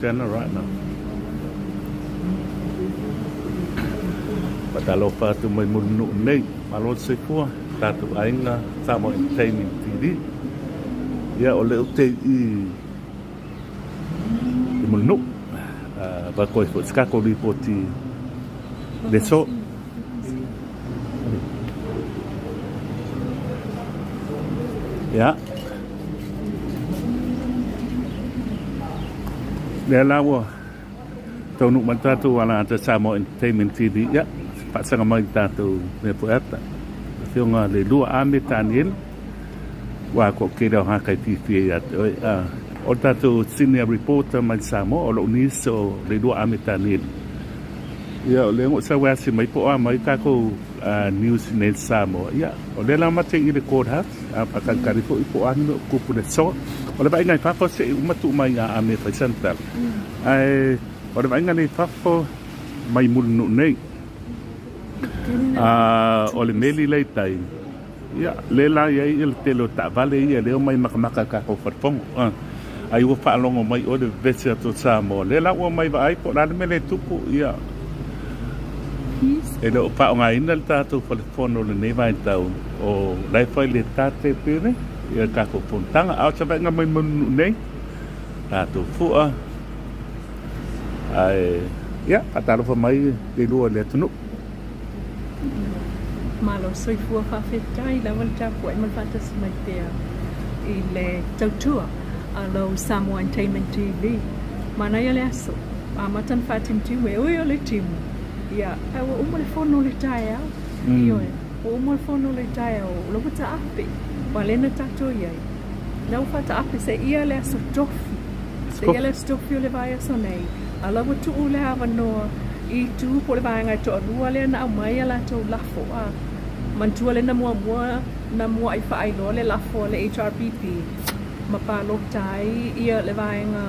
Channel right now. Faatalofa atu mai Mulinuu nei, malo le soifua, tatou aiga Samoa Entertainment TV. Ia o lea ou te i i Mulinuu. Avatu ai foi se tatou lipoti le aso. Ia. Lea la ua taunuu mai le tatou alata Samoa Entertainment TV. Ia, faasaga mai le tatou mea poeata. Afioga le lua Ame Tanielu. Ua toatele o haka e fiafia ia te oe. O le tatou senior reporter mai Samoa, o lou niece o le lua Ame Tanielu. Ia, o lea na ou sau e asi mai po o a mai tatou news i nei Samoa. Ia, o lea la matou i le court house, a faatalitali foi po o a ni mea o tupu i le aso. O le vaaiga i fafo se i uma tuu mai ia Ame e fai sana tala. Ae o le vaaiga lea i fafo mai Mulinuu nei. O le meli lea i tai, Ia, lea la i ai le tele o taavale ia lea omai makamaka i tatou falefono. Ai ua faalogo mai oe le vevesi atu o Samoa, lea la ua omai vaai po o le a le mea lea e tupu, ia, e le o faaaogaina le tatou falefono i lenei vaitau, o la e fai le tate pele ia le tatou fonotaga. A o se vaaiga mai Mulinuu nei, tatou fua, ae, ia, faatalofa mai le lua i le atunuu. Malo soifua faafetai lava le tapuai ma le faatasi mai pea i le tautua a lau Samoa Entertainment TV. Manaia le aso, amata ona faatimutimu e ui o le timu, ia, ae ua uma le fono o le taeao. Ioe, ua uma le fono o le taeao, o la ua taape, aua lea na tatou i ai, la ua faataape seia le aso tofi. Seia le aso tofi o le vaiaso nei, a la ua tuu le avanoa i itu po o le vaega e toalua lea na aumai a latou lafo. A manatua lea na muamua na mua'i faailoa le lafo a le HRPP ma palota ai ia le vaega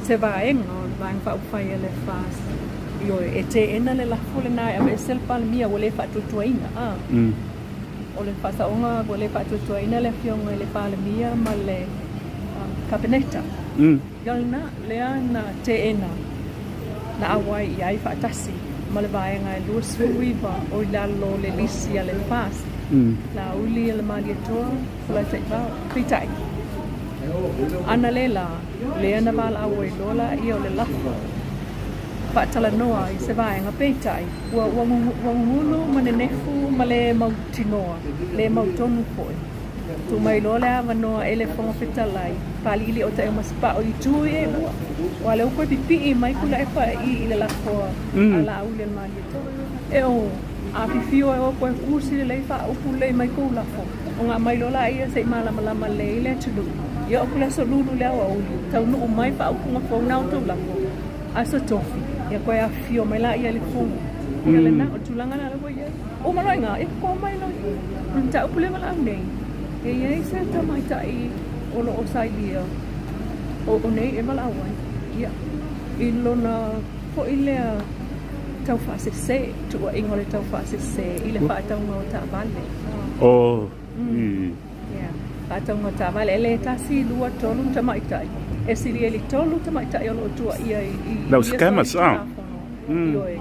se vaega o le Vaega Faaupufai a le FAST. Ioe, e teena le lafo lena e aveese le Palemia ua le faatuatuaina. A o le faasaoga ua le faatuatuaina le Afioga i le Palemia ma le Kapeneta. Ia lena, lea na teena, na auai i ai faatasi ma le vaega e 29 o i lalo o le lisi a le FAST, Laauli a le Malietoa, Polataivao. Peitai, ana le la, lea na valaau ai loa laia o le lafo faatalanoa i se vaega, peitai, ua, ua, ua gugulu ma nenefu ma le mautinoa, le mautonu foi. Tuu mai loa le avanoa e le Fofoga Fetalai, pāliʻiliʻi o taʻi o Masepao i itu i ʻelua. Ua lea ua koe pipiʻi mai Tuilaepa i i le lafo a Laauli a le Malietoa. E o, afifio e oe koe kusi lelei faaupu lelei mai kou lafo, o ngā mai loa laia se i malamalama lelei le atunuu. Ia o ku le aso lulu le aoauli, taunuu mai faaupuga fou na outou lafo, aso tofi, ia koe afifio mai laia i le fono. Ia lena, o le tulaga lena lea ua i ai. Uma loa i ina, e kō mai loa i i. O le mataupu lea valaau nei, e i ai se tamaitai o lo o sailia o nei e valaau ai, ia, i lona foi lea taufaasese, tuuaiga o le taufaasese i le faatauga o taavale. Oh, i. Yeah, faatauga o taavale. E le tasi, lua, tolu ni tamaitai. E sili ai le tolu tamaitai o lo o tuuaia i i ia solitulafono. Ioe.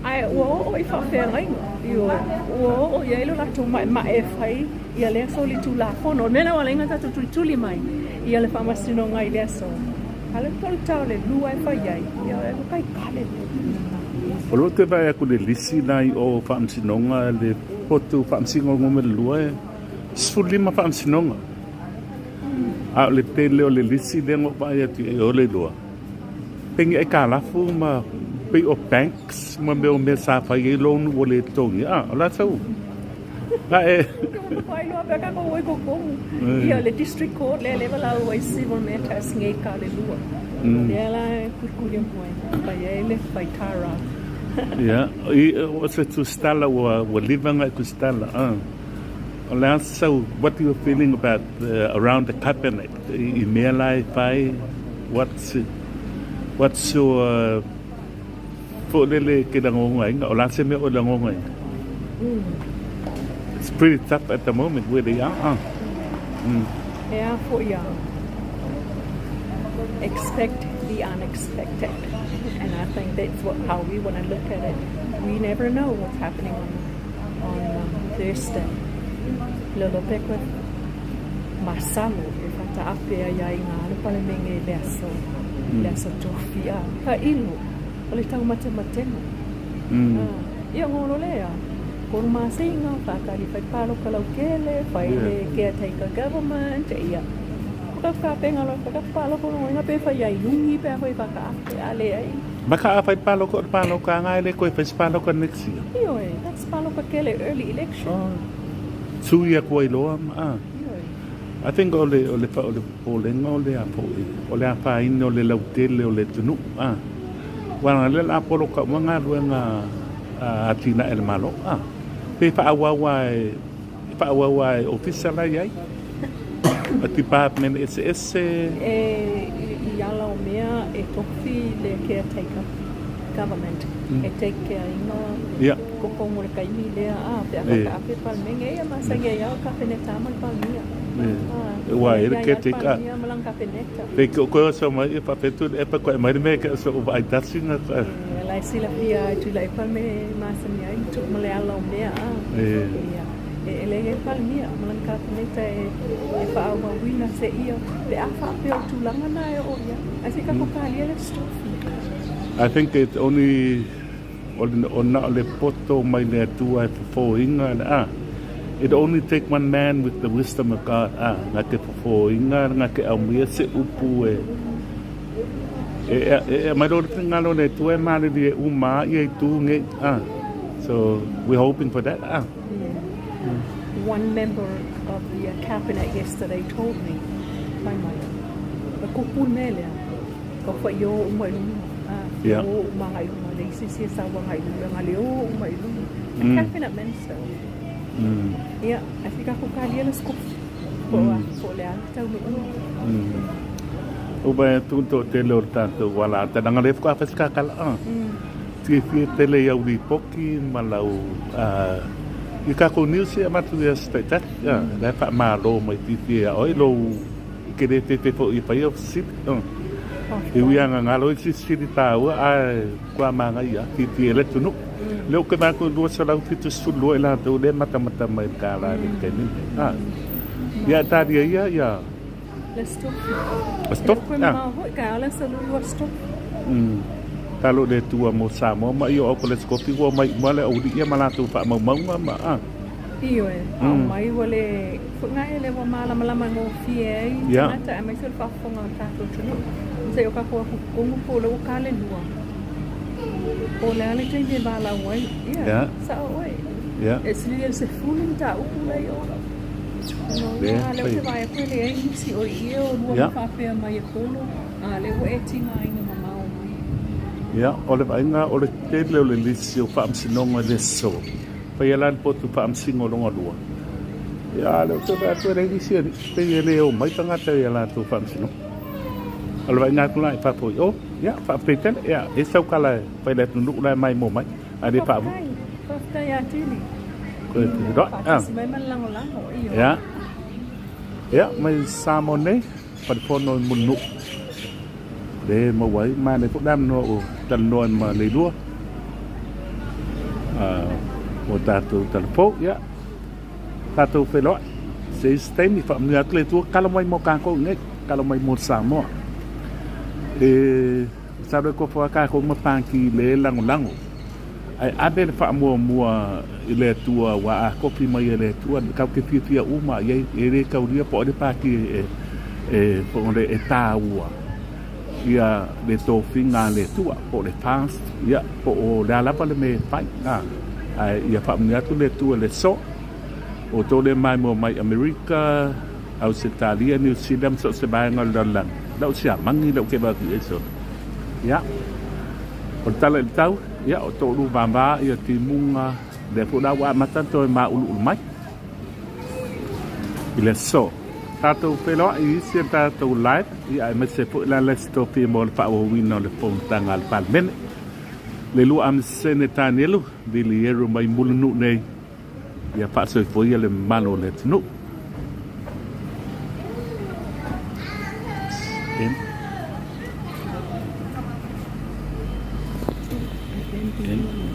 Ae ua oo i faafeagaiga. Ioe. Ua oo i ai lo latou maemae e fai ia lea solitulafono. O le mea lena ua ala ai ona tatou tulituli mai ia le faamasinoga i le aso. A o le tolutau le lua e fai ai, ia ua taikale. O lou toe vaai atu i le lisi la i o faamasinoga le potu faamasino numera lua e 15 faamasinoga. A o le tele o le lisi lea na ou vaai atu i ai o le lua. Pei ni aitalafu ma pei o banks ma mea o mea sa fai ai loan ua le totogi. Ah, o le a sau? La e. Ia le district court lea leva la ua i civil matters ngei ka le lua. Lea la e kulikuli aku ai. Fai ai le faitara. Ia, i o se tusitala ua ua liva ngai tusitala. Ah. O le a sau, what your feeling about the, around the cabinet? I mea la e fai, what's, what's your foi lele ke lagogaina, o le a se mea o lagogaina? It's pretty tough at the moment where they are. E a foi a expect. The unexpected and I think that's what how we want to look at it. We never know what's happening on on um, Thursday. Lolo Beckwith masalo e fataape ai ai ngā le palemenge i le aso mm. le aso tofia ka ilo o le taumatematega. Mm. Ah, ia ngolo lea kolu masina whakari whai pāloka laukele, whai yeah. le caretaker government, ia. Whakawhakapenga loa, whakapāloko loa, inga pe whai ai lungi pe whai whakaape, a le ai. Maka a whai pāloko o pāloka a ngai le koe whai pāloka next year. Ioe, that's pāloka kele early election. Oh. Tui a koe loa, ah. Ioe. I think o le, o le, o le popolega o le a poʻe, o le afaina o le lautele o le atunuu, a. Ua lea o le a poloka uma galuega a atinae a le Malo, a. Pe faaauau lava e, faaauau lava e ofisa la e i ai, a department eseese. E, i ala o mea e tofi le caretaker government e take care ina koko mo le taimi lea, a, pe a whakaape Palemenge, ia masani ai au Kapeneta ma le Palemia. Ua e le caretaker. Ma lana Kapeneta. Pe ko koe o sau mai e whawhetu le epa koe mai le mea ke so o vaai tasi nga koe. E lai silafia ai Tuilaepa me masani ai tu ma le ala o mea, a. Ia. E le e Palemia ma lana Kapeneta e e whaauauina se ia pe a whaapea o tūlanga na e o ia. Ai se kako kālia le stofi. I think it only O na o le poto mai le Atua e fofoina le a. It only take one man with the wisdom of God a, nga te fofoina nga te aumia se upu e e e e mai lo le finagalo o le Atua e malilie uma ia i tu nei a. So we're hoping for that a. One member of the cabinet yesterday told me, fai mai, e kupu le mea lea, Ka whai o uma i luga, a, yeah. o uma ngai luga, le isi sia sawa ngai luga, nga le o uma i luga. A cabinet minister. Ia, I think ako kalia le scope. Po a, po le ana tau no uma. O ba tu to te le o tātou wala ta nanga le whaka whaska kala. Fie fie tele i au ripoki ma lau i kako news e matu ia state ya la fa malo mai ti a oi lo ke le te te fo i whai o sili. E ui anga ngalo i si sili tāua, a kua manga ia, ti ti e le tunu. Le o ke mākou 272 e lātou le matamata mai ka la le te nime. Ah. Ia tāria ia, ia. Le stop. Le stop. Koe ah. hoi ka ala sa lulu stop. Talo le tua mo Samoa ma i o ko le skopi ua mai uma le auli ia ma lātou whaamaumauga ma ah. Ioe, aumai ua le foʻi le ua malamalama gofie ai tagata aemaise o le faafofoga o le tatou atunuu. Se o kākou aku komu po o le ua kalelua. Po o le a le taimi e valaau ai. Ia, sao oe. E sili ia le sefulu mataupu la i o. No, a lea ou te vaai atu e leai nisi o i ia o lua ma faapea mai e polo, a lea ua e tigaina mamao mai. Ia, o le vaaiga o le tele o le lisi o faamasinoga i le aso. Faia la le potu faamasino lona lua. Ia, lea ou te vaai atu e leai nisi alii, pei e le omai tagata i a latou faamasinoga. O le vaaiga atu la i fafo i o, ia, faafetai tele, ia, e sau kala e fai le atunuu la e maimoa mai, ae le faavu. Faafetai, faafetai ia Tili. Koe te roa, ah. Faatasi mai ma le lagolago, ioe. Ia, ia, mai Samoa nei, Palefono i Mulinuu. Le maua ai, manaia foi le avanoa ua talanoa ai ma Leilua. O tatou talafou, ia, tatou feiloai. Se isi taimi, faamanuia atu le Atua, kala mai mo kākou i nei, kala mai mo Samoa. E masalo e kofo a kākou ma Pākī le lagolago. Ae ave le faamuamua i le Atua ua a kopi mai e le Atua kau te fiafia uma i ai e le taulia po o le pāti e e po o le e tāua ia le tofiga a le Atua po o le fast ia po o le a lava le mea e fai a ae ia faamanuia atu le Atua i le aso o tou le maimoa mai Amerika Ausetalia Niu Sila ma so o se vaega o le lalolagi lau siamagi lau ke vaai atu i ai solo ia O le tala i le tau, ia, o toʻolu vāvā ia timuga, lea foi la ua amata ona toe māuluulu mai i le aso. Tatou feiloai i isi a tatou live, ia aemaise foi la le isi tofia mo le faaauauina o le fonotaga a le Palemene. Le lua Amisene Tanielu, Vilieru mai Mulinuu nei, ia faasoifoia le mamalu o le atunuu. N.